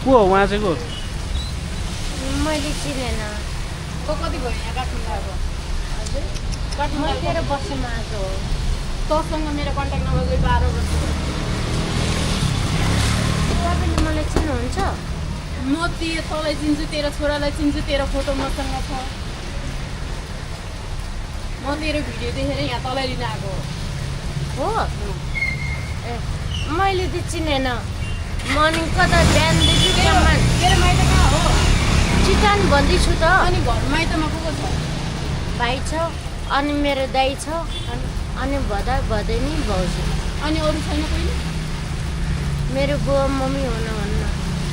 को हो उहाँ चाहिँ को मैले चिनेन कति भयो यहाँ काठमाडौँ आएको हजुर म काठमाडौँ 13 वर्षमा आएको हो तँसँग मेरो कन्ट्याक्ट नम्बर 12 वर्ष तपाईँले मलाई चिन्नुहुन्छ म तँलाई चिन्छु तेरो छोरालाई चिन्छु तेरो फोटो मसँग छ म तेरो भिडियो देखेर यहाँ तँलाई लिन आएको हो ए मैले त चिनेन म नि कता बिहानदेखि तेरो माइत कहाँ हो चिटान भन्दैछु त अनि घर माइतमा को छ भाइ छ अनि मेरो दाइ छ अनि भदैनी भाउजू अनि अरू छैन कोही मेरो बुवा मम्मी हुनुहुन्न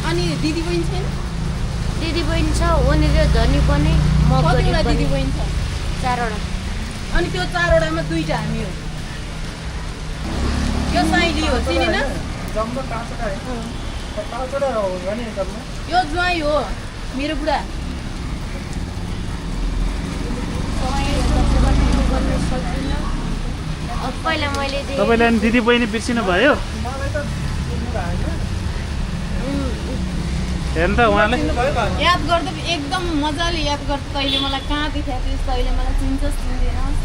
अनि दिदी बहिनी छैन दिदी बहिनी छ उनीहरू धनी पनि म कतिवटा गरिब दिदी पनि बहिनी छ 4वटा अनि त्यो 4वटामा 2टा हामी हो यो साइली हो चिनेन जम्मा 5वटा है 5वटा हो नि जम्मा यो ज्वाइँ हो मेरो बुढा पहिला मैले तपाईँले अनि दिदी बहिनी बिर्सिनु भयो हेर्नु त उहाँले याद गर्दा एकदम मजाले याद गर्छ तैँले मलाई कहाँ देखाएको थिइस् तैँले मलाई चिन्छस् चिन्दैनस्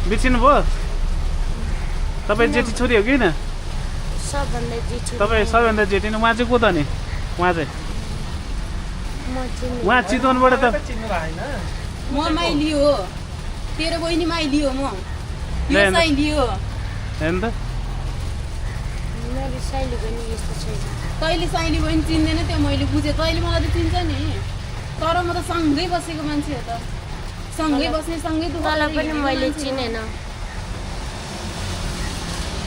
बिर्सिनु भयो तपाईँ जेठी छोरी हो कि न सबभन्दा जेठी तपाईँ सबैभन्दा जेठी उहाँ चाहिँ को त नि उहाँ चाहिँ म चिन्ने उहाँ चितवनबाट त म माइली हो तेरो बहिनी माइली हो म यो ल, ल। साइली हो हेर्नु त मेरो साइली पनि यस्तो छैन तैँले साइली बहिनी चिन्दैन त्यो मैले बुझेँ तैँले मलाई त चिन्छ नि तर म त सँगै बसेको मान्छे हो त सँगै बस्ने सँगै दुःख तँलाई पनि गरेको मैले मान्छे हो। चिनेन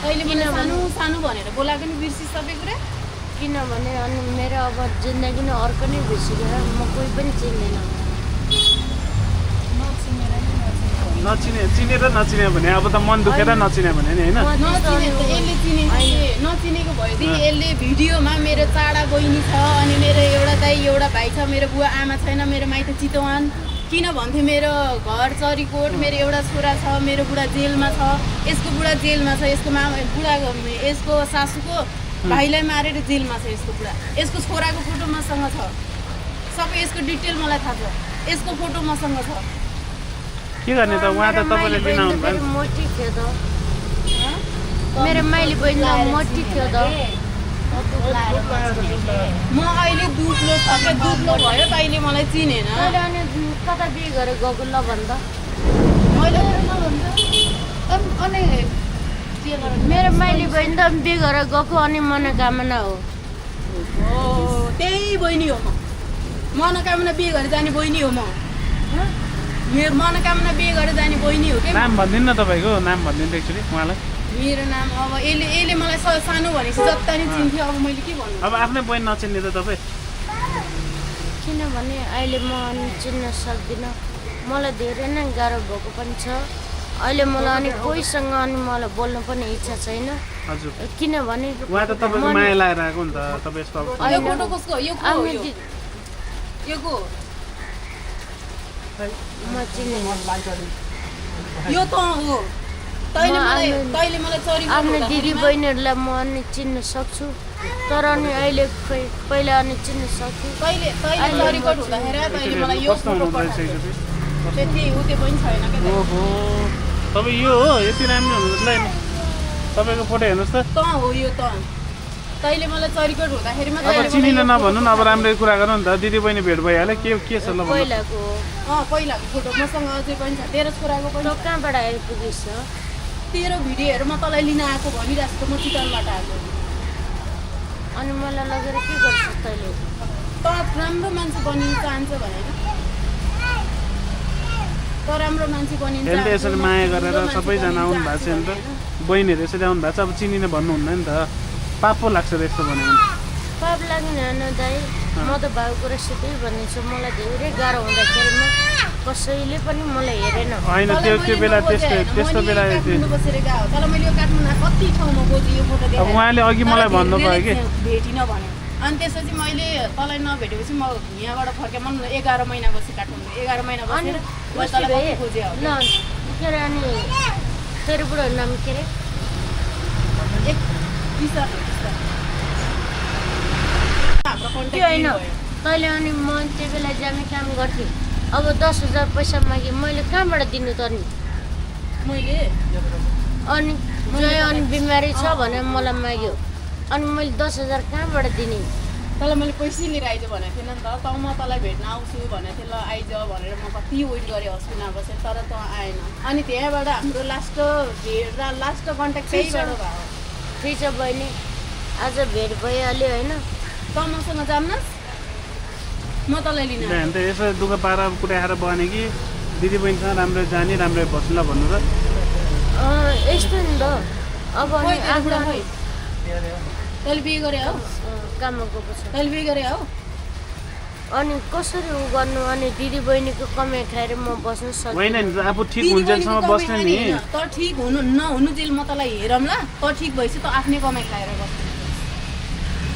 तैँले मलाई सानो सानो भनेर बोलाएको नि बिर्सिस् सबै कुरा किनभने अनि मेरो अब जिन्दगी नै अर्को नै बिर्सिगयो म कोही पनि चिन्दैन नचिने चिनेर नचिने भने अब त मन दुखेर नचिने भने नि होइन नचिने त यसले चिनेको नचिनेको भएदेखि यसले भिडियोमा मेरो चाडा बहिनी छ अनि मेरो एउटा दाइ एउटा भाइ छ मेरो बुवा आमा छैन मेरो माइत चितवन किन भन्थे मेरो घर चरीकोट मेरो एउटा छोरा छ मेरो बुढा जेलमा छ यसको बुढा जेलमा छ यसको बुढा यसको सासूको भाइलाई मारेर जेलमा छ यसको बुढा यसको छोराको फोटो मसँग छ सबै यसको डिटेल मलाई थाहा छ यसको फोटो मसँग छ के गर्ने त उहाँ त तपाईँले लिन आउनु भयो मोटी थियो त मेरो माइली बहिनी त मोटी थियो त म अहिले दुब्लो छ क्या दुब्लो भयो तैँले मलाई चिनेन मैले अनि कता बिहे गरेर गएको ल भन्दा मैले मेरो माइली बहिनी त बिहे गरेर गएको अनि मनोकामना हो त्यही बहिनी हो म मनोकामना बिहे गरेर जाने बहिनी हो म मेरो मनोकामना बिहे गरेर जाने बहिनी हो क्या नाम भनिदिनु न तपाईँको नाम भनिदिनु एकचोटि उहाँलाई मेरो नाम अब यसले मलाई सानो भनेपछि जता नि चिन्थ्यो अब मैले के भन्नु अब आफ्नै बहिनी नचिन्ने त तपाईँ किनभने अहिले म अनि चिन्न सक्दिनँ मलाई धेरै नै गाह्रो भएको पनि छ अहिले मलाई अनि कोहीसँग अनि मलाई बोल्नु पनि इच्छा छैन हजुर किनभने उहाँ त तपाईँको माया लागेर आएको नि त तपाईँ यस्तो अब यो फोटो कसको यो को हो आफ्नो यो? यो को म चिन्ने यो त हो तैँले मलाई चरी आफ्नो दिदी बहिनीहरूलाई म अनि चिन्न सक्छु तर अनि अहिले पहिला अनि चिन्न सक्छु तैँले चरीकोट हुँदाखेरि तैँले मलाई यो कस्तो फोटो हुनुहुँदो रहेछ पठाएको एकचोटि त्यति उतै पनि छैन क्या ओहो तपाईँ यो हो यति राम्रो हुनुहुन्छ नि तपाईँको फोटो हेर्नुहोस् त त हो यो त तैँले मलाई चरीकोट हुँदाखेरि अब मात्रै चिनिन नभन्नु न अब राम्रै कुरा गर्नु नि त दिदी बहिनी भेट भइहाल्यो के छ ल भन्नु पहिलाको हो पहिलाको फोटो मसँग अझै पनि छ तेरो छोराको पनि त कहाँबाट आइपुगेछ तेरो भिडियोहरू म तँलाई लिन आएको भनिरहेको छु म चितवनबाट आएको अनि मलाई लगेर के गर्छ तैँले त राम्रो मान्छे बनिन चाहन्छ भने त राम्रो मान्छे बनिन यसले यसरी माया गरेर सबैजना आउनु भएको छ नि त बहिनीहरू यसरी आउनु भएको छ अब चिनिन भन्नुहुन्न नि त पाप पो लाग्छ त यस्तो भन्यो भने पाप लाग्दैन दाइ म त भएको कुरा सिधै भन्नेछु मलाई धेरै गाह्रो हुँदाखेरिमा कसैले पनि मलाई हेरेन होइन त्यो बेला त्यस्तो बेला बसेर गएको तर मैले यो काठमाडौँ कति ठाउँमा खोजेँ यो फोटो अब उहाँले अघि मलाई भन्नुभयो कि भेटिन भने अनि त्यसपछि मैले तँलाई नभेटेपछि म यहाँबाट फर्केँ म 11 महिना बसेँ काठमाडौँ 11 महिना बसेर मैले तँलाई कति खोजेँ ल के अरे अनि तेरो बुढो नाम के अरे हाम्रो त्यो कन्ट्याक्ट होइन तैँले अनि म त्यो बेला जाने काम गर्थेँ अब 10,000 पैसा मागेँ मैले कहाँबाट दिनु त नि मैले अनि जय अनि बिमारी छ भनेर मलाई माग्यो अनि मैले 10,000 कहाँबाट दिने तँलाई मैले पैसै लिएर आइज भनेको थिएन नि त त म तँलाई भेट्न आउँछु भनेको थिएँ ल आइज भनेर म कति वेट गरेँ हस्पिटलमा बसेँ तर तँ आएन अनि त्यहाँबाट हाम्रो लास्ट कन्ट्याक्ट त्यहीबाट भयो ठिक छ बहिनी आज भेट भइहाल्यो होइन त मसँग जान्नस् म तँलाई लिन होइन त यसो दुःख पाएर पुऱ्याएर बने कि दिदी बहिनीसँग राम्रै जाने राम्रै बस्नु ल भन्नु र यस्तो नि त अब अनि आफ्नो तैँले बिहे गरे हौ काममा गएको छ तैँले बिहे गरे हौ अनि कसरी उ गर्नु अनि दिदी बहिनीको कमाइ खाएर म बस्नु होइन सक्दिनँ नि आफू ठिक हुन्जेलसम्म बस्ने नि त ठिक हुनु नहुनु जेल म तँलाई हेरौँला त ठिक भएपछि त आफ्नै कमाइ खाएर बस्नु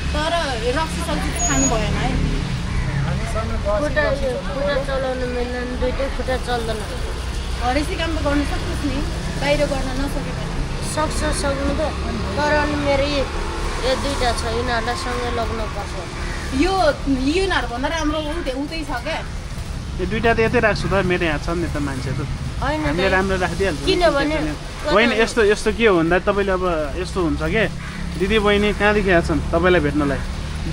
तर रक्सी सक्सी चाहिँ खानु भएन है खुट्टा चलाउनु मिल्दैन दुइटै खुट्टा चल्दैन हरेसी काम त गर्नु सक्छस् नि बाहिर गर्न नसके पनि सक्नु त तर अनि मेरो यो दुइटा छ यिनीहरूलाई सँगै लग्नुपर्छ यो यिनीहरू भन्दा राम्रो उतै छ क्या यो दुइटा त यतै राख्छु त मेरो यहाँ छ नि त मान्छे त होइन हामीले राम्रो राखिदिइहाल्छौँ किनभने होइन यस्तो के हो भन्दा तपाईँले अब यस्तो हुन्छ के दिदी बहिनी कहाँदेखि आएको छन् तपाईँलाई भेट्नलाई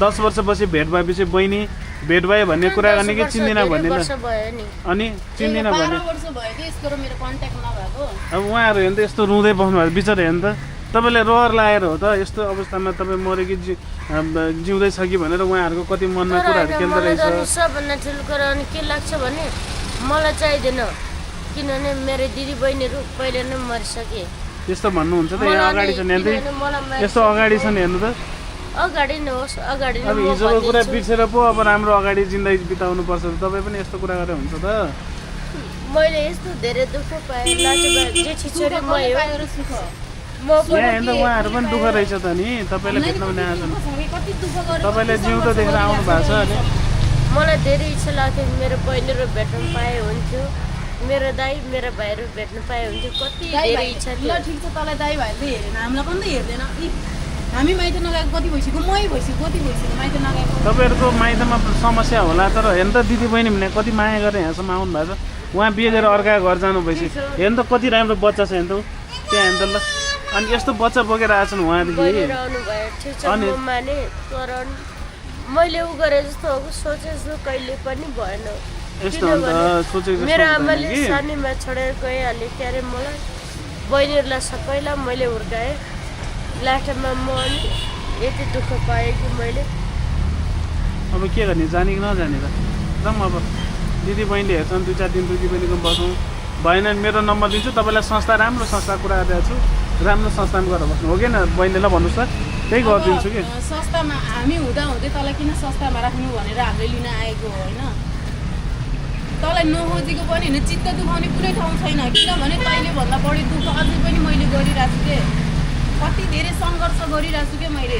10 वर्षपछि भेट भएपछि बहिनी भेट भयो भन्ने कुरा गर्ने कि चिन्दिनँ भन्ने वर्ष भयो नि अनि चिन्दिनँ भन्ने 12 वर्ष भयो कि यसको र मेरो कन्ट्याक्ट नभएको अब उहाँहरू हेर्नु त यस्तो रुँदै बस्नु भएको बिचरा हेर्नु त तपाईँले रहर लाएर हो त यस्तो अवस्थामा तपाईँ मऱ्यो कि जिउँदैछ कि भनेर उहाँहरूको कति मनमा कुराहरू खेल्दो मलाई त रहेछ सबभन्दा ठुलो कुरा अनि के लाग्छ भने मलाई चाहिँदैन किनभने मेरो दिदी बहिनीहरू पहिले नै मरिसके त्यस्तो भन्नुहुन्छ त यहाँ अगाडि छ नि हेर्दै यस्तो अगाडि छ नि हेर्नु त अगाडि नै होस् अगाडि नै अब म हिजोको कुरा भनिदिन्छु। बिर्सेर पो अब राम्रो अगाडि जिन्दगी बिताउनु पर्छ तपाईँ पनि यस्तो कुरा गरेर हुन्छ त मैले यस्तो धेरै दुःख पाएँ लाजो जे छिचोरी म हो सुख म यहाँ हेर्दा उहाँहरू पनि दुःख रहेछ त नि तपाईँले भेट्न पनि आएछन् कति दुःख गरेर तपाईँले जिउँदो देखेर आउनु भएको छ अनि मलाई धेरै इच्छा लाग्थ्यो मेरो बहिनीहरू भेट्न पाए हुन्थ्यो मेरो दाइ मेरो भाइहरू भेट्न पाए हुन्थ्यो कति धेरै इच्छा ल थियो ठिक छ तँलाई दाइ भाइले हेरेन हामीलाई पनि त हेर्दैन हामी माइत नगएको कति भइसक्यो मै भइसक्यो कति भइसक्यो माइत नगएको तपाईँहरूको माइतमा समस्या होला तर हेर्नु त दिदी बहिनी भने कति माया गरेर यहाँसम्म आउनु भएको छ उहाँ बिहे गरेर अर्का घर जानु भएपछि हेर्नु त कति राम्रो बच्चा छ हेर्नु त त्यहाँ हेर्नु त ल अनि यस्तो बच्चा बोकेर आएछन् उहाँदेखि बहिनीहरू आउनुभयो ठिक छ अनि- म माने तर मैले उ गरे जस्तो सोचे जस्तो कहिले पनि भएन यस्तो हो नि त सोचेको जस्तो मेरो हुँदैन आमाले कि सानैमा छोडेर गइहाल्यो ત્યારે मलाई बहिनीहरूलाई सबैलाई मैले हुर्काएँ लास्टमा म अनि यति दुःख पाएँ कि मैले अब के गर्ने जाने कि नजाने त जाउँ अब दिदी बहिनीले हेर्छन् 2-4 दिन दिदी बहिनीको बसौँ भएन भने मेरो नम्बर दिन्छु तपाईँलाई संस्था राम्रो संस्था कुरा गरिरहेको छु राम्रो संस्थामा गएर बस्नु हो कि न बहिनीलाई भन्नुहोस् त त्यही गरिदिन्छु कि संस्थामा हामी हुँदै तँलाई किन संस्थामा राख्नु भनेर हामीले लिन आएको हो होइन तँलाई नखोजेको पनि होइन चित्त दुखाउने कुनै ठाउँ छैन किनभने तैँले भन्दा बढी दुःख अझै पनि मैले गरिरहेको छु के कति धेरै सङ्घर्ष गरिरहेको छु क्या मैले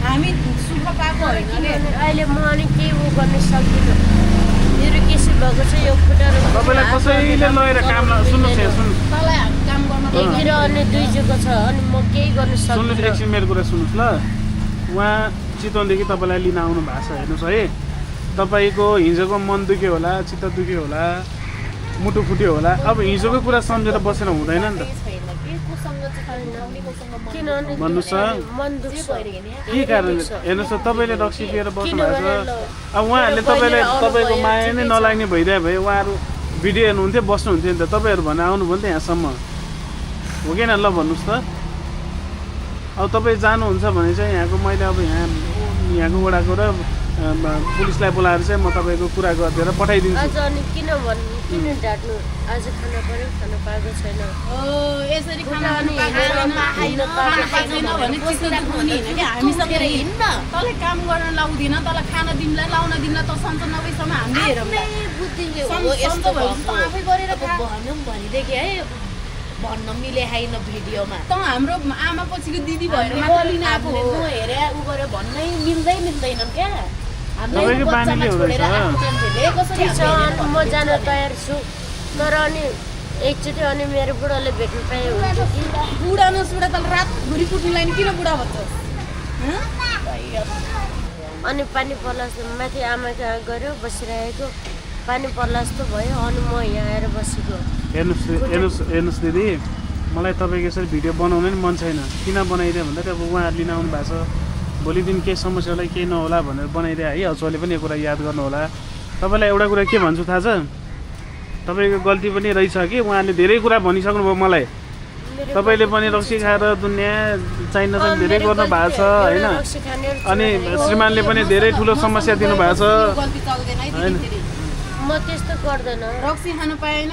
हामी सुख पाएको होइन किनभने अहिले म अनि केही उ गर्न सक्दिनँ मेरो केसी भएको छ यो खुट्टाहरू तपाईँलाई कसैले लगेर काम सुन्नुहोस् यहाँ सुन्नुहोस् तँलाई हामी काम गर्न एकतिर अनि दुईजोको छ अनि म केही गर्न सुन्नुहोस् सक्दिनँ एकछिन मेरो कुरा सुन्नुहोस् ल उहाँ चितवनदेखि तपाईँलाई लिन आउनु भएको छ हेर्नुहोस् है तपाईँको हिजोको मन दुख्यो होला चित्त दुख्यो होला मुटु फुट्यो होला अब हिजोको कुरा सम्झेर बसेर हुँदैन नि त किनभने भन्नुहोस् त मन दुख्छ के कारणले हेर्नुहोस् त तपाईँले रक्सी लिएर बस्नु भएको छ अब उहाँहरूले तपाईँको माया नै नलाग्ने भइरह्यो भए उहाँहरू भिडियो हेर्नुहुन्थ्यो बस्नुहुन्थ्यो नि त तपाईँहरू भने आउनुभयो नि त यहाँसम्म हो कि न ल भन्नुहोस् त अब तपाईँ जानुहुन्छ भने चाहिँ यहाँको मैले अब यहाँको वडाको र पुलिसलाई बोलाएर चाहिँ म तपाईँको कुरा गरिदिएर पठाइदिन्छु आज अनि किन ढाट्नु आज खाना पऱ्यो खाना पाएको छैन यसरी खाना खाएन भने चित्त दुखाउने होइन क्या हामीसँग हिँड्न तँलाई काम गर्न लाउँदिन तँलाई खाना दिनलाई लाउन दिनलाई त सन्च नभएसम्म हामीले हेरौँ आफै गरेर भनौँ भनिदिएँ है भन्न मिले होइन भिडियोमा त हाम्रो आमा पछिको दिदी भएर मात्र लिन आएको हो हेरे उ गरेर भन्नै मिल्दैनन् क्या तपाईँको बानीले हुँदैछ ठिक छ अनि म जान तयार छु तर अनि एकचोटि अनि मेरो बुढाले भेट्नु पाए हुन्छ कि बुढा नसुढा त रातभरि कुट्नुलाई नि किन बुढा भन्छ अनि पानी पर्ला जस्तो माथि आमा कहाँ गऱ्यो बसिरहेको पानी पर्ला जस्तो भयो अनि म यहाँ आएर बसेको हेर्नुहोस् दिदी मलाई तपाईँको यसरी भिडियो बनाउनु नि मन छैन किन बनाइदियो भन्दा अब उहाँहरू लिन आउनु भएको छ भोलि दिन केही समस्यालाई केही नहोला भनेर बनाइदिए है हजुरले पनि यो कुरा याद गर्नु होला तपाईँलाई एउटा कुरा के भन्छु थाहा छ तपाईँको गल्ती पनि रहेछ कि उहाँले धेरै कुरा भनिसक्नुभयो मलाई तपाईँले पनि रक्सी खाएर दुनियाँ चाहिन चाहिँ धेरै गर्नु भएको छ होइन अनि श्रीमानले पनि धेरै ठुलो समस्या दिनुभएको छ गल्ती चल्दैन है दिदी फेरि म त्यस्तो गर्दैन रक्सी खानु पाएन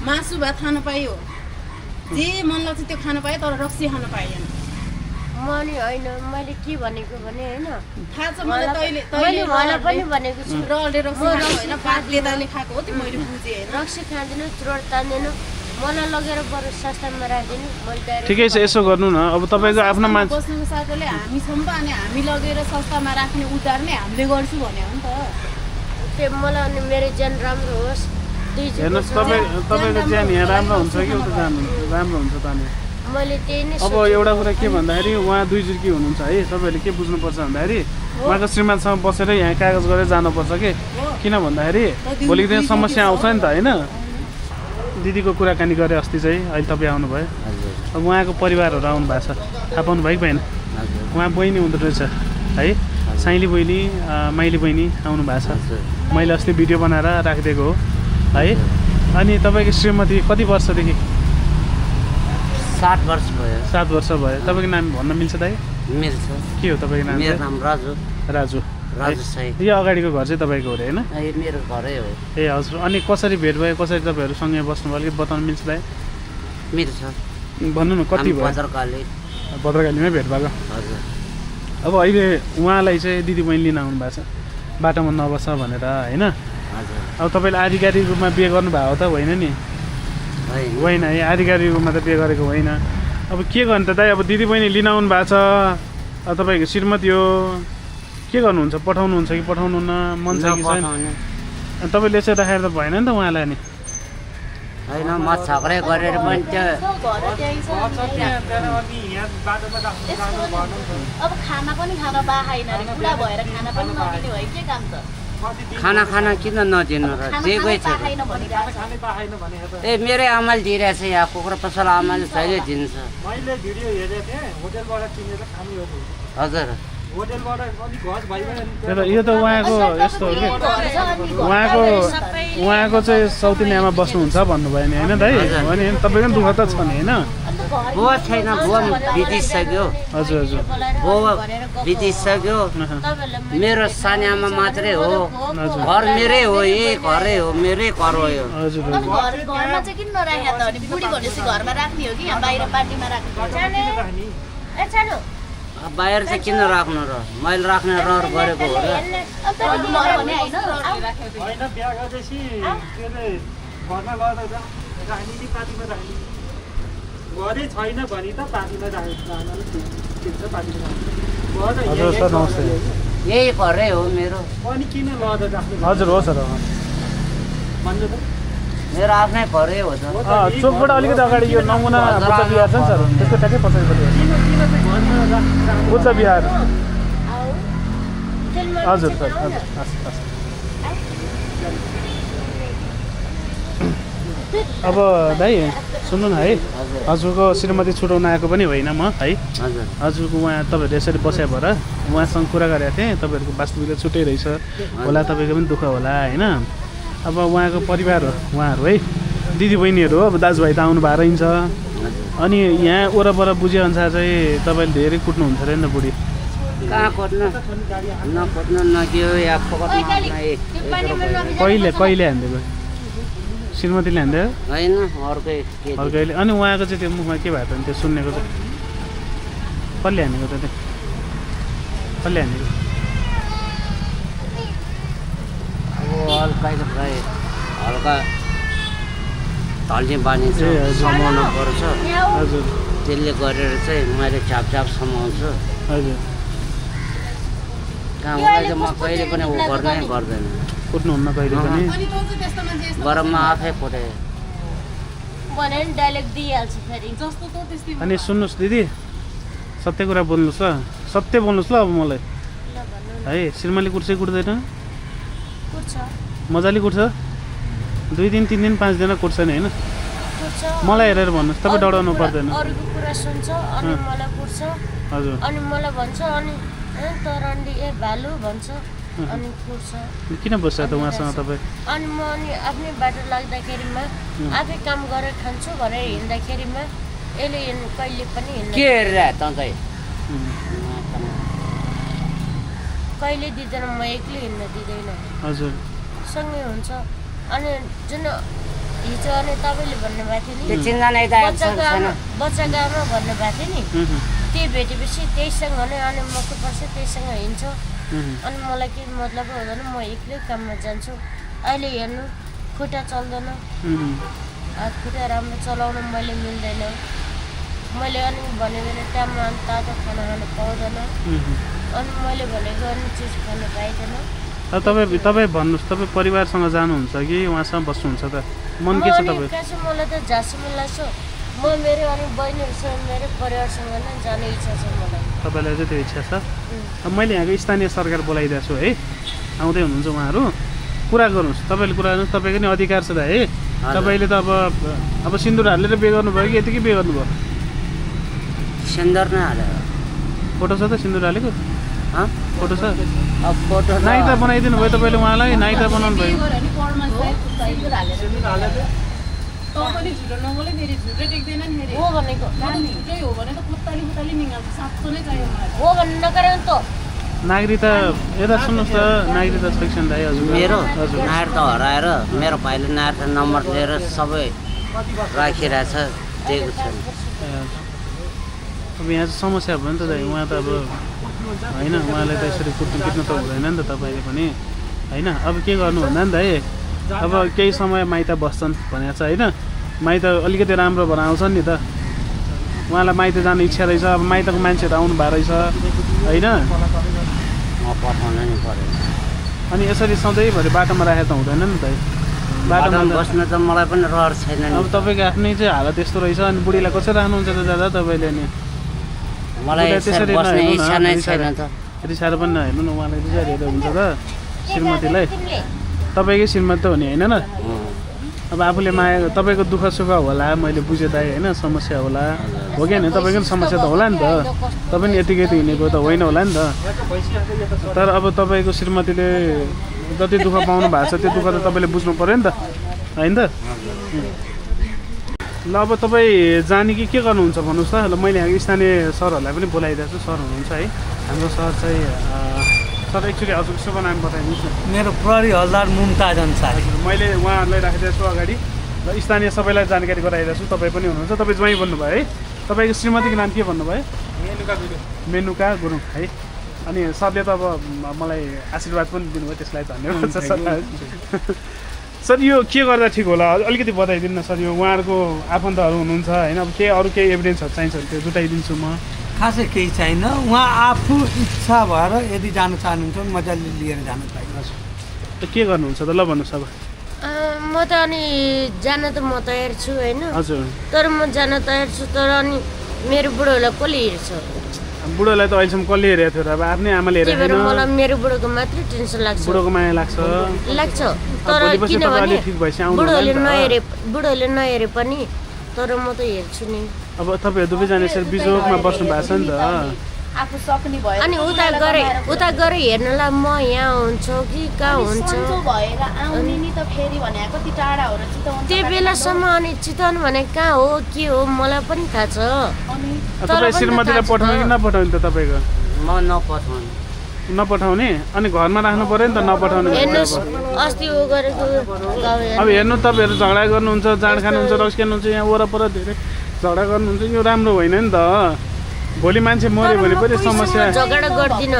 मासु भात खानु पाइयो जे मन लाग्छ त्यो खानु पायो तर रक्सी खानु पाइएन म नि होइन मैले के भनेको भने होइन थाहा छ मलाई मैले मलाई पनि भनेको छु रले रक्सी खाएको होइन पात लेदाले खाएको हो त्यो मैले बुझेँ होइन रक्सी खाँदैन चुरोट तान्दैन मलाई लगेर बरु सस्तामा राखिदिनु मैले डाइरेक्ट ठिकै छ यसो गर्नु न अब तपाईँको आफ्नो मान्छे बस्नुको साथले हामी छौँ त अनि हामी लगेर सस्तामा राख्ने उद्धार नै हामीले गर्छु भने हो नि त त्यो मलाई अनि मेरो ज्यान राम्रो होस् हेर्नुहोस् तपाईँको ज्यान यहाँ राम्रो हुन्छ कि उता जानु राम्रो हुन्छ त अनि मैले त्यही नै अब एउटा कुरा के भन्दाखेरि उहाँ दुई जुर्की हुनुहुन्छ है तपाईँहरूले के बुझ्नुपर्छ भन्दाखेरि उहाँको श्रीमानसँग बसेर यहाँ कागज गरेर जानुपर्छ कि किन भन्दाखेरि भोलिको दिन समस्या आउँछ नि त होइन दिदीको कुराकानी गरे अस्ति चाहिँ अहिले तपाईँ आउनुभयो अब उहाँको परिवारहरू आउनु भएको छ थाहा पाउनु भयो कि भएन उहाँ बहिनी हुँदो रहेछ है साइली बहिनी माइली बहिनी आउनु भएको छ मैले अस्ति भिडियो बनाएर राखिदिएको हो है अनि तपाईँको श्रीमती कति वर्षदेखि 7 वर्ष भयो 7 वर्ष भयो तपाईँको नाम भन्न मिल्छ दाइ मिल्छ के हो तपाईँको नाम मेरो नाम राजु राजु राजु साई यो अगाडिको घर चाहिँ तपाईँको हो अरे होइन यो मेरो घरै हो ए हजुर अनि कसरी भेट भयो कसरी तपाईँहरू सँगै बस्नुभयो अलिकति बताउनु मिल्छ दाइ मिल्छ भन्नु न कति भयो भद्रकाली भद्रकालीमै भेट भएको हजुर अब अहिले उहाँलाई चाहिँ दिदी बहिनी लिन आउनु भएको छ बाटोमा नबस्छ भनेर होइन हजुर अब तपाईँले आधिकारिक रूपमा बिहे गर्नुभएको त होइन नि होइन है आधिकारिक रूपमा त बिहे गरेको होइन अब के गर्नु त दाइ अब दिदी बहिनी लिन आउनु भएको छ अब तपाईँको श्रीमती हो के गर्नुहुन्छ पठाउनुहुन्छ कि पठाउनुहुन्न मन छ कि छैन अनि तपाईँले यसरी राखेर त भएन नि त उहाँलाई नि होइन म छक्रै गरेर पनि त्यो अब खाना पनि खान पाएन अरे बुढा भएर खाना पनि नदिने भयो के काम त खाना किन नदिनु र दिएकै छ खाएन भनिरहेको ए मेरै आमाले दिइरहेछ यहाँ कुखुरा पसल आमाले जहिले दिन्छ मैले भिडियो हेरेको थिएँ होटेलबाट किनेर खानु हजुर यो त उहाँको यस्तो हो कि उहाँको चाहिँ साउथ इन्डियामा बस्नुहुन्छ भन्नुभयो नि होइन दाइ अनि तपाईँको पनि दुःख त छ नि होइन बुवा छैन बुवा बितिसक्यो हजुर हजुर बुवा बितिसक्यो मेरो सानो आमा मात्रै हो घर मेरै हो यही घरै हो मेरै घर हो यो हजुर अब घरमा चाहिँ किन नराख्या त अनि बुढी भनेपछि घरमा राख्ने हो कि यहाँ बाहिर पार्टीमा राख्ने ए सानो बाहिर चाहिँ किन राख्नु र मैले राख्ने रहर गरेको हो र होइन बिहा गरेपछि घरमा लगेर राख्ने कि पार्टीमा राख्ने घरै छैन भने त पार्टीमा हजुर सर नमस्ते यही घरै हो मेरो अनि किन लगेर राख्ने हजुर हो सर भन्नु त मेरो आफ्नै घरै हो त चोकबाट अलिकति अगाडि यो नमुना बुद्ध बिहार छ नि सर त्यसको ट्याक्कै पछाडिपट्टि बुद्ध बिहार हजुर सर हजुर अब दाइ सुन्नु न है हजुरको श्रीमती छुटाउन आएको पनि होइन म है हजुरको उहाँ तपाईँहरू यसरी बस्या भएर उहाँसँग कुरा गरेको थिएँ तपाईँहरूको वास्तविकता छुट्टै रहेछ होला तपाईँको पनि दुःख होला होइन अब उहाँको परिवार हो उहाँहरू है दिदीबहिनीहरू हो अब दाजुभाइ त आउनु भएको रहन्छ अनि यहाँ वरपर बुझेअनुसार चाहिँ तपाईँले धेरै कुट्नुहुन्छ अरे नि त बुढी कहाँ खोज्नु नखोज्नु नदियो या कहिले हानिदिएको श्रीमतीले हान्दियो होइन अर्कैले अनि उहाँको चाहिँ त्यो मुखमा के भएको नि त्यो सुन्नेको चाहिँ कसले हानेको त त्यो कसले हानेको हल्का ढल्ने बानी समाउनु पर्छ हजुर त्यसले गरेर चाहिँ मैले छाप समाउँछु हजुर कहाँबाट चाहिँ म कहिले पनि ऊ गर्दैन कुट्नुहुन्न कहिले पनि गरममा आफै फुटे भने डाइरेक्ट दिइहाल्छ फेरि जस्तो त त्यस्तै अनि सुन्नुहोस् दिदी सत्य कुरा बोल्नुहोस् ल सत्य बोल्नुहोस् ल अब मलाई ल भन्नु न है श्रीमानले कुर्छ कुट्दैन कुर्छ मजाले कुट्छ 2 दिन 3 दिन 5 दिन कुट्छ नि होइन कुर्छ मलाई हेरेर भन्नुहोस् तपाईँ डराउनु पर्दैन अरूको कुरा सुन्छ अनि मलाई कुर्छ हजुर अनि मलाई भन्छ अनि तरन्डी ए भालु भन्छ अनि कुर्छ किन बस्छ त उहाँसँग तपाईँ अनि म अनि आफ्नै बाटो लाग्दाखेरिमा आफै काम गरेर खान्छु भनेर हिँड्दाखेरिमा यसले कहिले पनि हिँड्दैन के हेरेर त चाहिँ कहिले दिँदैन म एक्लै हिँड्न दिँदैन हजुर सँगै हुन्छ अनि जुन हिजो अनि तपाईँले भन्नुभएको थियो त्यो नि चिन्जानै त बच्चाको आमा भन्नुभएको थियो नि त्यही भेटेपछि त्यहीसँग नै अनि म के पर्छ त्यहीसँग हिँड्छ अनि मलाई के मतलब हुँदैन म एक्लै काममा जान्छु अहिले हेर्नु खुट्टा चल्दैन हात खुट्टा राम्रो चलाउन मैले मिल्दैन मैले अनि भनेको टाइममा तातो खाना खानु पाउँदैन अनि मैले भनेको अनि चिज खानु पाइँदैन अब तपाईँ भन्नुहोस् तपाईँ परिवारसँग जानुहुन्छ कि उहाँसँग बस्नुहुन्छ त मन के छ तपाईँ मलाई त झाँसीमा लाग्छ म मेरो अनि बहिनीहरूसँग मेरो परिवारसँग नै जाने इच्छा छ मलाई तपाईँलाई चाहिँ त्यो इच्छा छ अब मैले यहाँको स्थानीय सरकार बोलाइदिएको छु है आउँदै हुनुहुन्छ उहाँहरू कुरा गर्नुहोस् तपाईँले कुरा गर्नुहोस् तपाईँको नि अधिकार छ त है तपाईँले त अब सिन्दुर हालेर बिहे गर्नुभयो कि यतिकै बिहे गर्नुभयो सिन्दुर नै हालेर फोटो छ त सिन्दुर हालेको फोटो छ अब फोटो नाइता बनाइदिनु भयो तपाईँले उहाँलाई नाइता बनाउनु भयो पनि झुटो नबोले फेरि झुटो टेक्दैन नि फेरि हो भनेको झुटै हो भने त खुत्ताली खुत्ताली निकाल्छ साँचो नै चाहियो मलाई हो भन्नु नगरे त नागरिकता यता सुन्नुहोस् त नागरिकता सेक्सन दाइ हजुर मेरो हजुर नायर त हराएर मेरो भाइले नायर त नम्बर लिएर सबै राखिरहेछ दिएको छ अब यहाँ चाहिँ समस्या भयो नि त दाइ उहाँ त अब होइन उहाँलाई त यसरी कुट्नु पिट्नु त हुँदैन नि त तपाईँले पनि होइन अब के गर्नु भन्दा नि दाइ अब केही समय माइत बस्छन् भनेको छ होइन माइत अलिकति राम्रो भएर आउँछन् नि त उहाँलाई माइत जाने इच्छा रहेछ अब माइतको मान्छेहरू आउनु भएको रहेछ होइन पठाउन नि पऱ्यो अनि यसरी सधैँभरि बाटोमा राखेर त हुँदैन नि त बाटोमा बस्न त मलाई पनि रहर छैन अब तपाईँको आफ्नै चाहिँ हालत यस्तो रहेछ अनि बुढीलाई कसरी राख्नुहुन्छ त दादा तपाईँले नि मलाई त्यसरी बस्ने इच्छा नै छैन त यति साह्रो पनि नहेर्नु न उहाँलाई त्यसरी हेरेर हुन्छ त श्रीमतीलाई तपाईँकै श्रीमती त हो नि होइन न अब आफूले माया तपाईँको दुःख सुख होला मैले बुझेँ दाइ होइन समस्या होला हो कि होइन तपाईँको पनि समस्या त होला नि त तपाईँ पनि यतिकै त हिँडेको त होइन होला नि त तर अब तपाईँको श्रीमतीले जति दुःख पाउनु भएको छ त्यो दुःख त तपाईँले बुझ्नु पऱ्यो नि त होइन त ल अब तपाईँ जाने कि के गर्नुहुन्छ भन्नुहोस् त ल मैले यहाँ स्थानीय सरहरूलाई पनि बोलाइदिएको छु सर हुनुहुन्छ है हाम्रो सर चाहिँ सर एक्चुअली हजुर शुभ नाम बताइदिनुहोस् न मेरो प्रहरी हलदार मुमताज अन्सारी मैले उहाँहरूलाई राखिदिएको छु अगाडि र स्थानीय सबैलाई जानकारी गराइदिएको छु तपाईँ पनि हुनुहुन्छ तपाईँ ज्वाइँ भन्नुभयो है तपाईँको श्रीमतीको नाम के भन्नुभयो मेनुका गुरुङ है अनि सरले त अब मलाई आशीर्वाद पनि दिनुभयो त्यसलाई धन्यवाद छ सर सर यो के गर्दा ठिक होला अलिकति बताइदिनु न सर यो उहाँहरूको आफन्तहरू हुनुहुन्छ होइन अब के अरू केही एभिडेन्सहरू चाहिन्छ भने त्यो जुटाइदिन्छु म खासै केही छैन उहाँ आफू इच्छा भएर यदि जान चाहनुहुन्छ भने मजाले लिएर जानु पाइन्छ त के गर्नुहुन्छ त ल भन्नुहोस् अब म त अनि जान त म तयार छु होइन हजुर तर म जान तयार छु तर अनि मेरो बुढोलाई कसले हेर्छ बुढोलाई त अहिलेसम्म कसले हेरेको थियो र अब आफ्नै आमाले त्यही भएर हेरेको मलाई मेरो बुढोको मात्रै टेन्सन लाग्छ बुढोको माया लाग्छ तर भोलिपछि तपाईँ किनभने अलि ठिक भएपछि आउनु बुढोले नहेरे पनि तर म त हेर्छु नि अब तपाईँहरू दुवैजना यसरी बिजोगमा बस्नु भएको छ नि त आफू सक्ने भयो अनि उता गएर हेर्नलाई म यहाँ हुन्छु कि कहाँ हुन्छ भएर आउने नि त फेरि भने कति टाढा हो र चितवन त्यो बेलासम्म अनि चितवन भने कहाँ हो के हो मलाई पनि थाहा छ तपाईँ श्रीमतीलाई पठाउने कि नपठाउने त तपाईँको म नपठाउने नपठाउने अनि घरमा राख्नु पऱ्यो नि त नपठाउने हेर्नुहोस् अस्ति ऊ गरेको अब हेर्नु तपाईँहरू झगडा गर्नुहुन्छ जाँड खानुहुन्छ रक्स खानुहुन्छ यहाँ वरपर धेरै झगडा गर्नुहुन्छ यो राम्रो होइन नि त भोलि मान्छे मऱ्यो भने पनि समस्या झगडा गर्दिन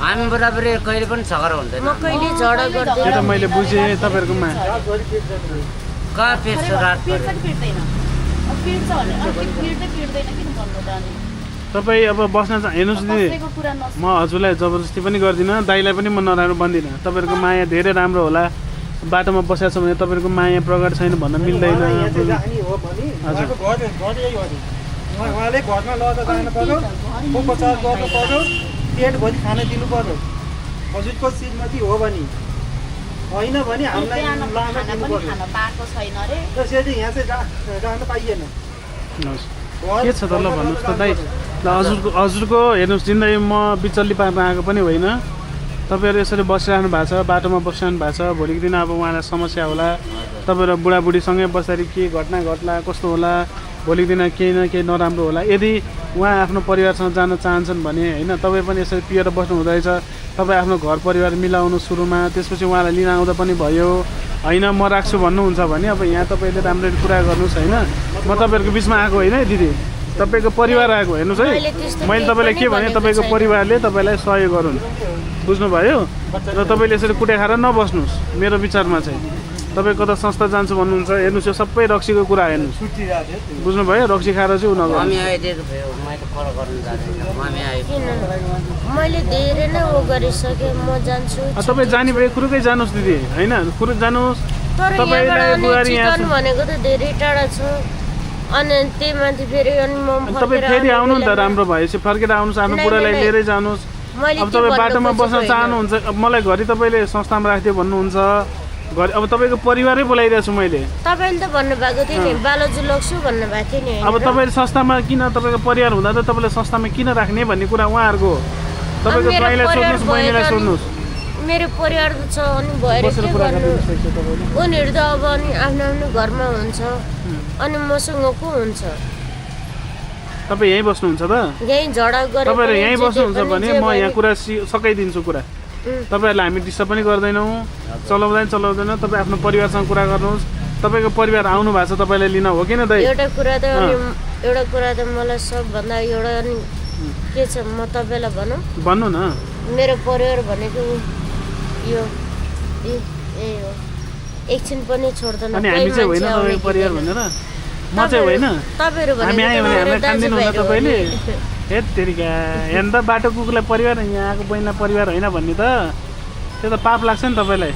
हामी बराबरी कहिले पनि झगडा हुँदैन म कहिले झगडा त्यो त गर्दिन मैले बुझेँ तपाईँहरूकोमा कहाँ पेट्छ रात पिट्दैन पिट्छ भने पिट्दैन किन भन्नु त अनि तपाईँ अब बस्न हेर्नुहोस् दिदी कसैको कुरा म हजुरलाई जबरजस्ती पनि गर्दिनँ दाइलाई पनि म नराम्रो भन्दिनँ तपाईँहरूको माया धेरै राम्रो होला बाटोमा बसेको छ भने तपाईँहरूको माया प्रकट छैन भन्न मिल्दैन हजुर उहाँले घरमा लगेर जानु पर्यो उपचार गर्नु पर्यो पेटभरि खान दिनु पर्यो हजुरको श्रीमती हो भने होइन भने हामीलाई लामा दिनु पर्यो खान पाएको छैन रे त्यसैले यहाँ चाहिँ जान पाइएन के छ त ल भन्नुहोस् त दाइ ल हजुरको हेर्नुहोस् जिन्दगी म बिचल्ली पार्न आएको पनि होइन तपाईँहरू यसरी बसिरहनु भएको छ बाटोमा बसिरहनु भएको छ भोलिको दिन अब उहाँलाई समस्या होला तपाईँहरू बुढाबुढीसँगै बस्दाखेरि के घटना घट्ला कस्तो होला भोलिको दिन केही न केही नराम्रो होला यदि उहाँ आफ्नो परिवारसँग जान चाहन्छन् भने होइन तपाईँ पनि यसरी पिएर बस्नु हुँदैछ तपाईँ आफ्नो घर परिवार मिलाउनु सुरुमा त्यसपछि उहाँलाई लिन आउँदा पनि भयो होइन म राख्छु भन्नुहुन्छ भने अब यहाँ तपाईँले राम्ररी कुरा गर्नुहोस् होइन म तपाईँहरूको बिचमा आएको होइन है दिदी तपाईँको परिवार आएको हेर्नुहोस् है मैले तपाईँलाई के भने तपाईँको परिवारले तपाईँलाई सहयोग गरून् बुझ्नुभयो र तपाईँले यसरी कुटे खाएर नबस्नुहोस् मेरो विचारमा चाहिँ तपाईँ कता संस्था जान्छु भन्नुहुन्छ हेर्नुहोस् यो सबै रक्सीको कुरा हेर्नुहोस् बुझ्नुभयो रक्सी खाएर चाहिँ उ नगर्नु मैले धेरै नै उ गरिसकेँ म जान्छु तपाईँ जाने भए कुरुकै जानुहोस् दिदी होइन कुरु जानुहोस् तपाईँलाई बुहारी यहाँ भनेको त धेरै टाढा छ अनि त्यही माथि फेरि अनि म तपाईँ फेरि आउनु नि त राम्रो भएपछि फर्केर आउनुहोस् आफ्नो बुढालाई लिएरै जानुहोस् अब तपाईँ बाटोमा बस्न चाहनुहुन्छ मलाई घरि तपाईँले संस्थामा राखिदियो भन्नुहुन्छ घरि अब तपाईँको परिवारै बोलाइरहेको छु मैले तपाईँले त भन्नुभएको थियो नि बालोजु लग्छु भन्नुभएको थियो नि अब तपाईँले संस्थामा किन तपाईँको परिवार हुँदा त तपाईँले संस्थामा किन राख्ने भन्ने कुरा उहाँहरूको तपाईँको ज्वाइँलाई सोध्नुहोस् बहिनीलाई सोध्नुहोस् मेरो परिवार त छ अनि भएर के गर्नु उनीहरू त अब अनि आफ्नो आफ्नो घरमा हुन्छ अनि मसँग को हुन्छ तपाईँ यहीँ बस्नुहुन्छ त यहीँ झगडा गरेर तपाईँहरू यहीँ बस्नुहुन्छ भने म यहाँ कुरा सकाइदिन्छु कुरा तपाईँहरूलाई हामी डिस्टर्ब पनि गर्दैनौँ चलाउँदैन तपाईँ आफ्नो परिवारसँग कुरा गर्नुहोस् तपाईँको परिवार आउनु भएको छ तपाईँलाई लिन हो किन दाइ एउटा कुरा त मलाई सबभन्दा एउटा अनि के छ म तपाईँलाई भन्नु न मेरो परिवार भनेको यो ए हो एकछिन पनि छोड्दैन अनि हामी चाहिँ होइन तपाईँको परिवार भनेर म चाहिँ होइन तपाईँहरू हामी आयो भने हामीलाई खान्दिनु हुन्छ तपाईँले हे तेरिका हेर्नु त बाटो कुकुरलाई परिवार यहाँ आएको बहिनीलाई परिवार होइन भन्ने त त्यो त पाप लाग्छ नि तपाईँलाई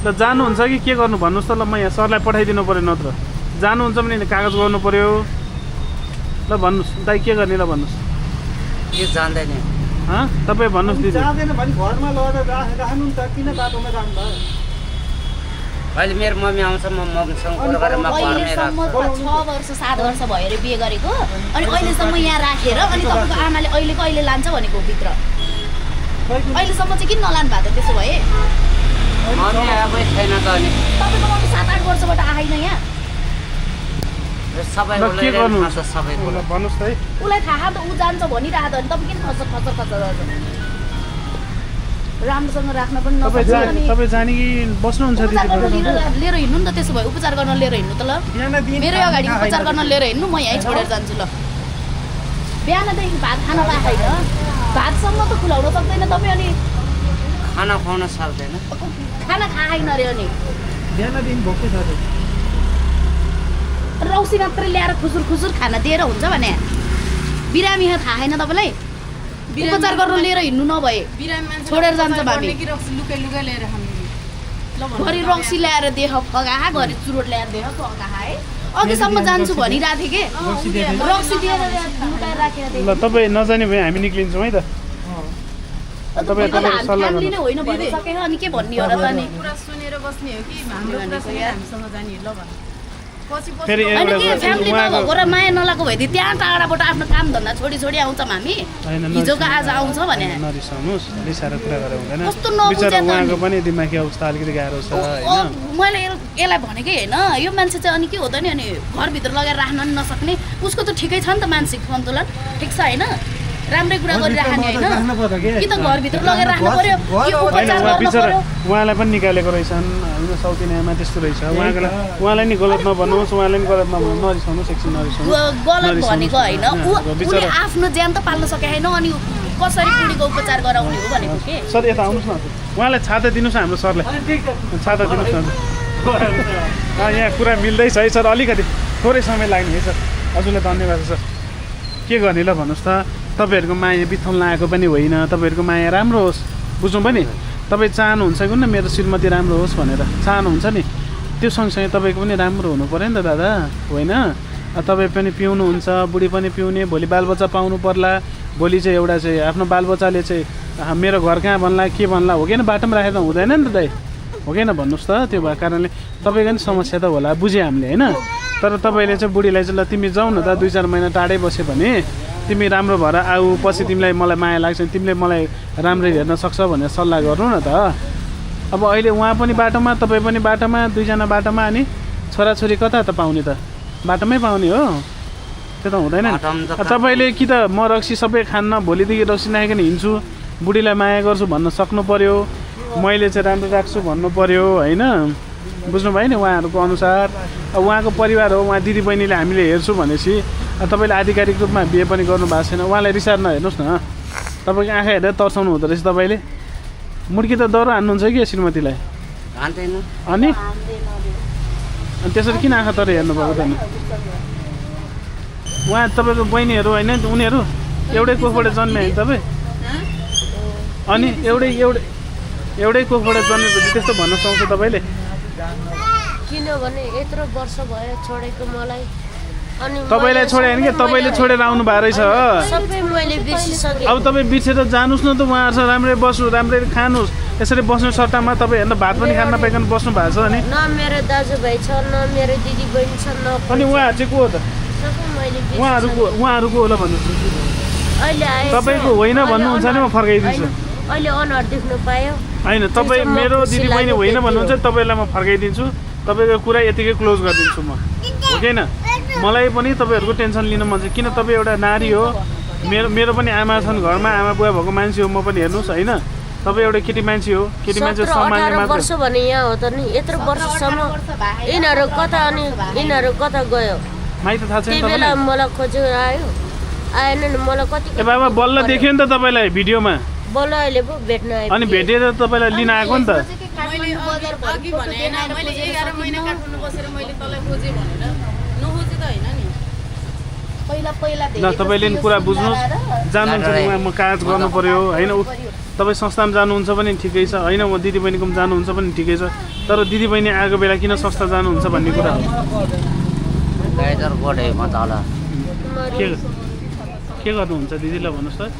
ल जानुहुन्छ कि के गर्नु भन्नुहोस् त ल म यहाँ सरलाई पठाइदिनु पऱ्यो नत्र जानुहुन्छ भने कागज गर्नु पऱ्यो ल भन्नुहोस् दाइ के गर्ने ल भन्नुहोस् के जान्दैन तपाईँ भन्नुहोस् दिदी जाँदैन भने घरमा लगेर राख्नु नि त किन बाटोमा जानुभयो अहिले मेरो मम्मी आउँछ म मम्मीसँग कुरा गरेर म घरमै राख्छु 6 वर्ष 7 वर्ष भएर बिहे गरेको अनि अहिलेसम्म यहाँ राखेर अनि तपाईँको आमाले अहिले लान्छ भनेको भित्र अहिलेसम्म चाहिँ किन नलानु भएको त त्यसो भए मम्मी आएकै छैन त अनि तपाईँको मम्मी 7-8 वर्षबाट आएन यहाँ सबै के गर्नु सबै भन्नुहोस् त है उसलाई थाहा त ऊ जान्छ भनिरहेको त अनि तपाईँ किन खस राम्रोसँग राख्न पनि नसक्छ तपाईँ जाने कि बस्नुहुन्छ लिएर हिँड्नु नि त त्यसो भए उपचार गर्न लिएर हिँड्नु त ल मेरै अगाडि उपचार गर्न लिएर हिँड्नु म यहीँ छोडेर जान्छु ल बिहानदेखि भात खान पाएन भातसम्म त खुलाउन सक्दैन तपाईँ अनि खाना खुवाउन सक्दैन खाना खाएन अरे अनि बिहानदेखि भोकै छ रौसी मात्रै ल्याएर खुसुर खाना दिएर हुन्छ भने बिरामी थाहा छैन तपाईँलाई उपचार गर्न लिएर हिँड्नु नभए छोडेर जान्छ भाबी घरि रक्सी ल्याएर देख फगा घरि चुरोट ल्याएर देख फगा है अघिसम्म जान्छु भनिरहेको थिएँ कि रक्सी दिएर लुकाएर राखेर ल तपाईँ नजाने भए हामी निक्लिन्छौँ है त फ्यामिली नै होइन भनिसके अनि के भन्ने हो र त नि कुरा सुनेर बस्ने हो कि हाम्रो कुरा सुनेर हामीसँग जाने ल भन फेरि होइन के फ्यामिली नभएको र माया नलाएको भइदियो त्यहाँ टाढाबाट आफ्नो काम धन्दा छोडी आउँछौँ हामी हिजोको आज आउँछ भने नरिसाउनुहोस् रिसाएर कुरा गरेर हुँदैन कस्तो नबुझ्या उहाँको पनि दिमागी अवस्था अलिकति गाह्रो छ होइन मैले यसलाई भनेकै होइन यो मान्छे चाहिँ अनि के हो त नि अनि घरभित्र लगेर राख्न पनि नसक्ने उसको त ठिकै छ नि त मानसिक सन्तुलन ठिक छ होइन राम्रै कुरा गरिराख्ने होइन कि त घरभित्र लगेर राख्नु पर्यो कि उपचार गर्नु पर्यो उहाँलाई पनि निकालेको रहेछन् होइन साउथ इन्डियामा त्यस्तो रहेछ उहाँलाई नि गलत नभन्नुहोस् उहाँलाई नि गलत नभन्नु नरिसाउनुहोस् एकछिन नरिसाउनुहोस् गलत भनेको होइन उसले आफ्नो ज्यान त पाल्न सके छैन अनि कसरी बुढीको उपचार गराउने हो भनेको के सर यता आउनुहोस् न उहाँलाई छाता दिनुहोस् हाम्रो सरलाई छाता दिनुहोस् न यहाँ कुरा मिल्दैछ है सर अलिकति थोरै समय लाग्ने है सर हजुरलाई धन्यवाद सर के गर्ने ल भन्नुहोस् त तपाईँहरूको माया बिथल्न आएको पनि होइन तपाईँहरूको माया राम्रो होस् बुझ्नु पनि तपाईँ चाहनुहुन्छ कि न मेरो श्रीमती राम्रो होस् भनेर चाहनुहुन्छ नि त्यो सँगसँगै तपाईँको पनि राम्रो हुनु पऱ्यो नि त दादा होइन तपाईँ पनि पिउनुहुन्छ, बुढी पनि पिउने, भोलि बालबच्चा पाउनु पर्ला, भोलि चाहिँ एउटा चाहिँ आफ्नो बालबच्चाले चाहिँ मेरो घर कहाँ भन्ला के भन्ला हो कि बाटोमा राखेर हुँदैन नि त दाइ, हो कि भन्नुहोस् त। त्यो भएको कारणले तपाईँको नि समस्या त होला, बुझेँ हामीले होइन। तर तपाईँले चाहिँ बुढीलाई चाहिँ ल तिमी जाऊ न त 2-4 महिना टाढै बस्यो भने तिमी राम्रो भएर आऊ, पछि तिमीलाई मलाई माया लाग्छ, तिमीले मलाई राम्ररी हेर्न सक्छ भनेर सल्लाह गर्नु न त। अब अहिले उहाँ पनि बाटोमा, तपाईँ पनि बाटोमा, 2जना बाटोमा, अनि छोराछोरी कता त पाउने त? बाटोमै पाउने हो, त्यो त हुँदैन नि। तपाईँले कि त म रक्सी सबै खान्न, भोलिदेखि रक्सी नखाइकन हिँड्छु, बुढीलाई माया गर्छु भन्न सक्नु पऱ्यो, मैले चाहिँ राम्रो राख्छु भन्नु पऱ्यो होइन। बुझ्नुभयो नि उहाँहरूको अनुसार। अब उहाँको परिवार हो, उहाँ दिदीबहिनीले हामीले हेर्छु भनेपछि तपाईँले आधिकारिक रूपमा बिहे पनि गर्नुभएको छैन, उहाँलाई रिसार नहेर्नुहोस् न। तपाईँको आँखा हेरेर तर्साउनु हुँदो रहेछ तपाईँले। मुड्की त दह्रो हान्नुहुन्छ कि श्रीमतीलाई? अनि त्यसरी किन आँखा तर हेर्नुभएको त नि? उहाँ तपाईँको बहिनीहरू होइन उनीहरू एउटै कोखबाट जन्मे होइन तपाईँ? अनि एउटै कोखबाट जन्मेपछि त्यस्तो भन्न सक्छ तपाईँले? किनभने यत्रो वर्ष भयो छोडेको मलाई, अनि तपाईँलाई छोडे होइन कि तपाईँले छोडेर आउनु भएको रहेछ। सबै मैले बिर्सिसकेँ। अब तपाईँ बिर्सेर जानुहोस् न त, उहाँहरूसँग राम्ररी बस्नु, राम्ररी खानुहोस्। यसरी बस्नु सट्टामा तपाईँ हेर्नु भात पनि खान नपाइकन बस्नु भएको छ नि। न मेरो दाजुभाइ छ, न मेरो दिदी बहिनी छ, न अनि उहाँहरू चाहिँ को हो त? सबै मैले उहाँहरूको होला भन्नुहोस्। अहिले आए तपाईँको होइन भन्नुहुन्छ नि, म फर्काइदिन्छु। अहिले अनुहार देख्नु पायो होइन, तपाईँ मेरो दिदी बहिनी होइन भन्नुहुन्छ, तपाईँलाई म फर्काइदिन्छु। तपाईँको कुरा यतिकै क्लोज गरिदिन्छु म, हो कि होइन? मलाई पनि तपाईँहरूको टेन्सन लिनु मन छ, किन तपाईँ एउटा नारी हो, मेरो पनि आमा छन् घरमा, आमा बुवा भएको मान्छे हो म पनि, हेर्नुहोस् होइन। तपाईँ एउटा केटी मान्छे हो, केटी मान्छे सम्मान्य मात्र। 18 वर्ष भने यहाँ हो त नि, यत्रो वर्षसम्म यिनीहरू कता, अनि यिनीहरू कता गयो? माइत थाहा छैन त्यही बेला मलाई खोजेर आयो, आएन नि। मलाई कति ए बाबा बल्ल देख्यो नि त तपाईँलाई भिडियोमा, बल्ल अहिले पो भेट्न आयो। अनि भेटेर तपाईँलाई लिन आएको नि त। मैले अघि भने होइन, मैले 11 महिना काठमाडौँ बसेर मैले तँलाई खोजेँ भनेर नखोजे त होइन नि। ल तपाईँले नि कुरा बुझ्नुहोस्, जानुहुन्छ उहाँ म काज गर्नु पऱ्यो होइन। तपाईँ संस्थामा जानुहुन्छ पनि ठिकै छ होइन, म दिदीबहिनीको पनि जानुहुन्छ पनि ठिकै छ, तर दिदीबहिनी आएको बेला किन संस्था जानुहुन्छ भन्ने कुरा हो। के गर्नुहुन्छ दिदीलाई भन्नुहोस् त?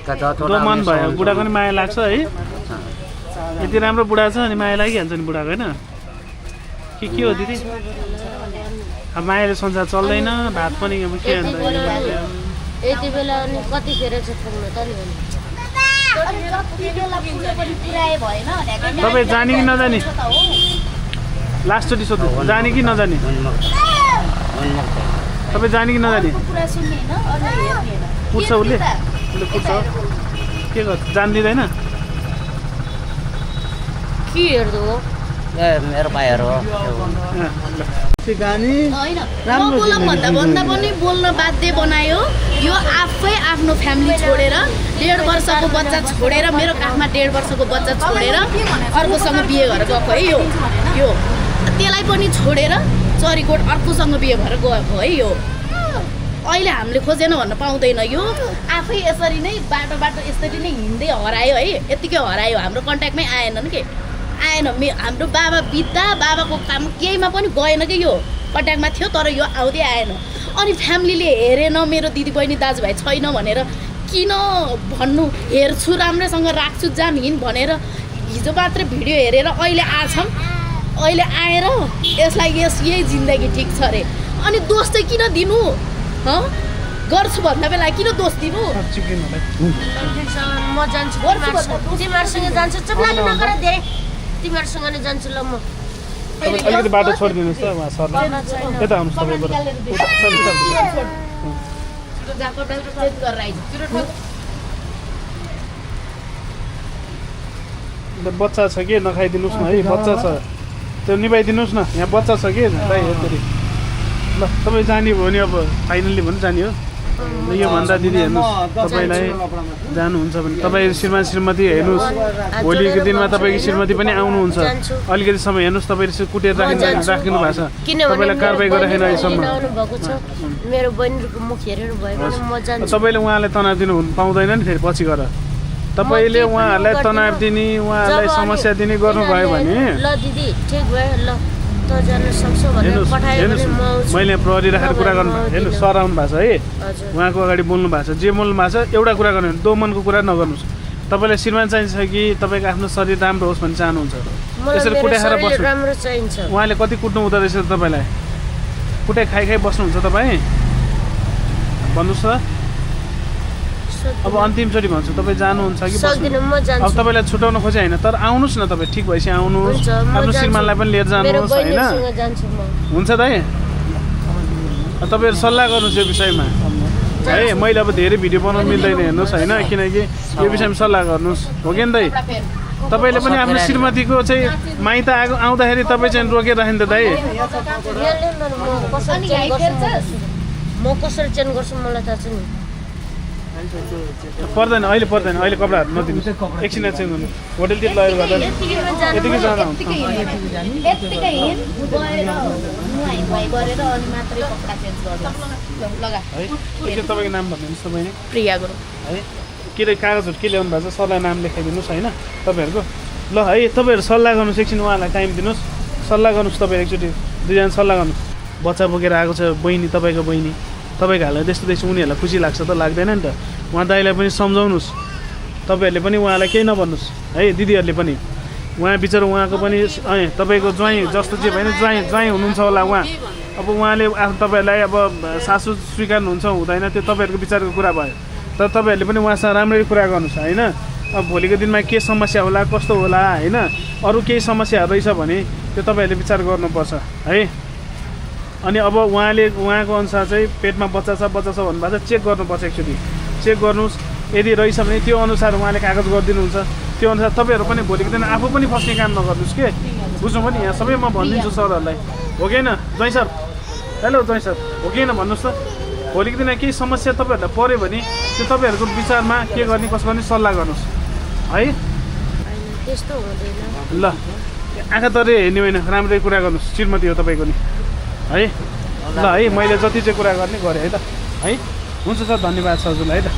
मन भयो, बुढाको नि माया लाग्छ है, यति राम्रो बुढा छ अनि माया लागिहाल्छ नि बुढाको होइन। के हो दिदी? अब मायाले संसार चल्दैन, भात पनि अब के अन्त यति बेला अनि कतिखेर चाहिँ पुग्नु त नि? तपाईँ जाने कि नजाने? लास्टचोटि सोध्नु, जाने कि नजाने? तपाईँ जाने कि नजाने? पुग्छ उसले पुग्छ, के गर्छ? जान दिँदैन? के हेर्दो हो? मेरो भाइहरू हो। होइन नबोलौँ भन्दा पनि बोल्न बाध्य बनायो। यो आफै आफ्नो फ्यामिली छोडेर 1.5 वर्षको बच्चा छोडेर, मेरो काखमा 1.5 वर्षको बच्चा छोडेर अर्कोसँग बिहे गरेर गएको है। यो त्यसलाई पनि छोडेर चरीकोट अर्कोसँग बिहे भएर गएको है। यो अहिले हामीले खोजेन भन्न पाउँदैन। यो आफै यसरी नै बाटो यसरी नै हिँड्दै हरायो है, यत्तिकै हरायो, हाम्रो कन्ट्याक्टमै आएनन् के आएन। हाम्रो बाबा बित्दा बाबाको काम केहीमा पनि गएन कि, यो कन्ट्याक्टमा थियो तर यो आउँदै आएन। अनि फ्यामिलीले हेरेन, मेरो दिदीबहिनी दाजुभाइ छैन भनेर किन भन्नु, हेर्छु राम्रैसँग राख्छु जान हिँड भनेर हिजो मात्रै भिडियो हेरेर अहिले आछौँ। अहिले आएर यसलाई यही जिन्दगी ठिक छ अरे, अनि दोष चाहिँ किन दिनु? गर्छु भन्दा बेला किन दोष दिनु? म जान्छु, तिमीहरूसँग जान्छु, चुप लागि नगर धेरै, तिमीहरूसँग नै जान्छु ल। म अलिकति बाटो छोडिदिनुहोस् त उहाँ सरलाई, यता आउनुहोस् तपाईँ बरु। बच्चा छ कि नखाइदिनुहोस् न है, बच्चा छ त्यो निभाइदिनुहोस् न, यहाँ बच्चा छ कि दाइ यसरी। ल तपाईँ जाने भयो भने अब फाइनल्ली भने जाने हो। योभन्दा दिदी हेर्नुहोस्, तपाईँलाई जानुहुन्छ भने तपाईँ श्रीमती हेर्नुहोस्, भोलिको दिनमा तपाईँको श्रीमती पनि आउनुहुन्छ, अलिकति समय हेर्नुहोस्। तपाईँले कुटेर राख्नु भएको छ, तपाईँलाई कारवाही गरिराखेन अहिलेसम्म। मेरो बहिनीको मुख हेरेर भयो भने म जान्छु। तपाईँले उहाँलाई तनाव दिनु पाउँदैन नि फेरि पछि गएर। तपाईँले उहाँहरूलाई तनाव दिने, उहाँहरूलाई समस्या दिने गर्नुभयो भने ल दिदी ठिक भयो ल। त जान सक्छौ भनेर पठायो भने म आउँछु। मैले प्रहरी राखेर कुरा गर्नु हेर्नुहोस् सर आउनु भएको छ है हजुर उहाँको अगाडि बोल्नु भएको छ जे बोल्नु भएको छ एउटा कुरा गर्नु दो मनको कुरा नगर्नुहोस् तपाईँलाई श्रीमान चाहिन्छ कि तपाईँको आफ्नो शरीर राम्रो होस् भन्ने चाहनुहुन्छ मलाई यसरी मेरो कुटाएर शरीर बस्नु राम्रो चाहिन्छ। उहाँले कति कुट्नु हुँदो रहेछ तपाईँलाई कुटाइ खाइ बस्नुहुन्छ तपाईँ भन्नुहोस् त अब अन्तिमचोटि भन्छु तपाईँ जानुहुन्छ कि सक्दिनँ म अब जान्छु। तपाईँलाई छुटाउन खोजे होइन तर आउनुहोस् न तपाईँ ठिक भएपछि आउनुहोस् हुन्छ, म आफ्नो जान्छु। श्रीमानलाई पनि लिएर मेरो जानुहोस् होइन बहिनीसँग जान्छु म। हुन्छ दाइ तपाईँहरू सल्लाह गर्नुहोस् यो विषयमा है मैले अब धेरै भिडियो बनाउनु मिल्दैन हेर्नुहोस् होइन किनकि यो विषयमा सल्लाह गर्नुहोस् हो कि दाइ तपाईँले पनि आफ्नो श्रीमतीको चाहिँ माइत आउँदाखेरि तपाईँ चाहिँ रोकेर राख्नु त दाइ म कसरी चेन्ज गर्छु मलाई थाहा छ नि। पर्दैन अहिले पर्दैन अहिले कपडाहरू नदिनुहोस् एकछिन चेन्ज गर्नु होटेलतिर लगेर गर्दा यतिकै जाँदा हुन्छ यत्तिकै हिँड गएर नुहाई धुवाई गरेर अनि मात्रै कपडा चेन्ज गर्नु लगा है एकछिन तपाईँको नाम भनिदिनुहोस् तपाईँले प्रिया गुरुङ है के अरे कागजहरू के ल्याउनु भएको छ सरलाई नाम लेखाइदिनुहोस् होइन तपाईँहरूको ल है तपाईँहरू सल्लाह गर्नुहोस् एकछिन उहाँलाई टाइम दिनुहोस् सल्लाह गर्नुहोस् तपाईँ एकचोटि दुईजना सल्लाह गर्नुहोस् बच्चा बोकेर आएको छ बहिनी तपाईँको बहिनी तपाईँको हालमा त्यस्तो देख्छु उनीहरूलाई खुसी लाग्छ त लाग्दैन नि त उहाँ दाइलाई पनि सम्झाउनुहोस् तपाईँहरूले पनि उहाँलाई केही नभन्नुहोस् है दिदीहरूले पनि उहाँ बिचरा उहाँको पनि तपाईँको ज्वाइँ जस्तो चाहिँ भएन ज्वाइँ हुनुहुन्छ होला उहाँ अब उहाँले तपाईँहरूलाई अब सासु स्वीकार्नुहुन्छ हुँदैन त्यो तपाईँहरूको विचारको कुरा भयो तर तपाईँहरूले पनि उहाँसँग राम्ररी कुरा गर्नुहोस् होइन अब भोलिको दिनमा के समस्या होला कस्तो होला होइन अरू केही समस्याहरू रहेछ भने त्यो तपाईँहरूले विचार गर्नुपर्छ है अनि अब उहाँले उहाँको अनुसार चाहिँ पेटमा बच्चा छ भन्नुभएको छ चेक गर्नुपर्छ एकचोटि चेक गर्नुहोस् यदि रहेछ भने त्यो अनुसार उहाँले कागज गरिदिनुहुन्छ त्यो अनुसार तपाईँहरू पनि भोलिको दिन आफू पनि फस्ने काम नगर्नुहोस् के बुझ्नु पनि यहाँ सबै म भनिदिन्छु सरहरूलाई हो कि होइन ज्वाइँ सर हेलो ज्वाइँ सर हो कि होइन भन्नुहोस् त भोलिको दिन केही समस्या तपाईँहरूलाई पऱ्यो भने त्यो तपाईँहरूको विचारमा के गर्ने कसो गर्ने सल्लाह गर्नुहोस् है त्यस्तो हुँदैन। ल आँखा तरे हेर्ने होइन राम्रै कुरा गर्नुहोस् श्रीमती हो तपाईँको नि है ल है मैले जति चाहिँ कुरा गर्ने गरेँ है त है हुन्छ सर धन्यवाद छ हजुरलाई है त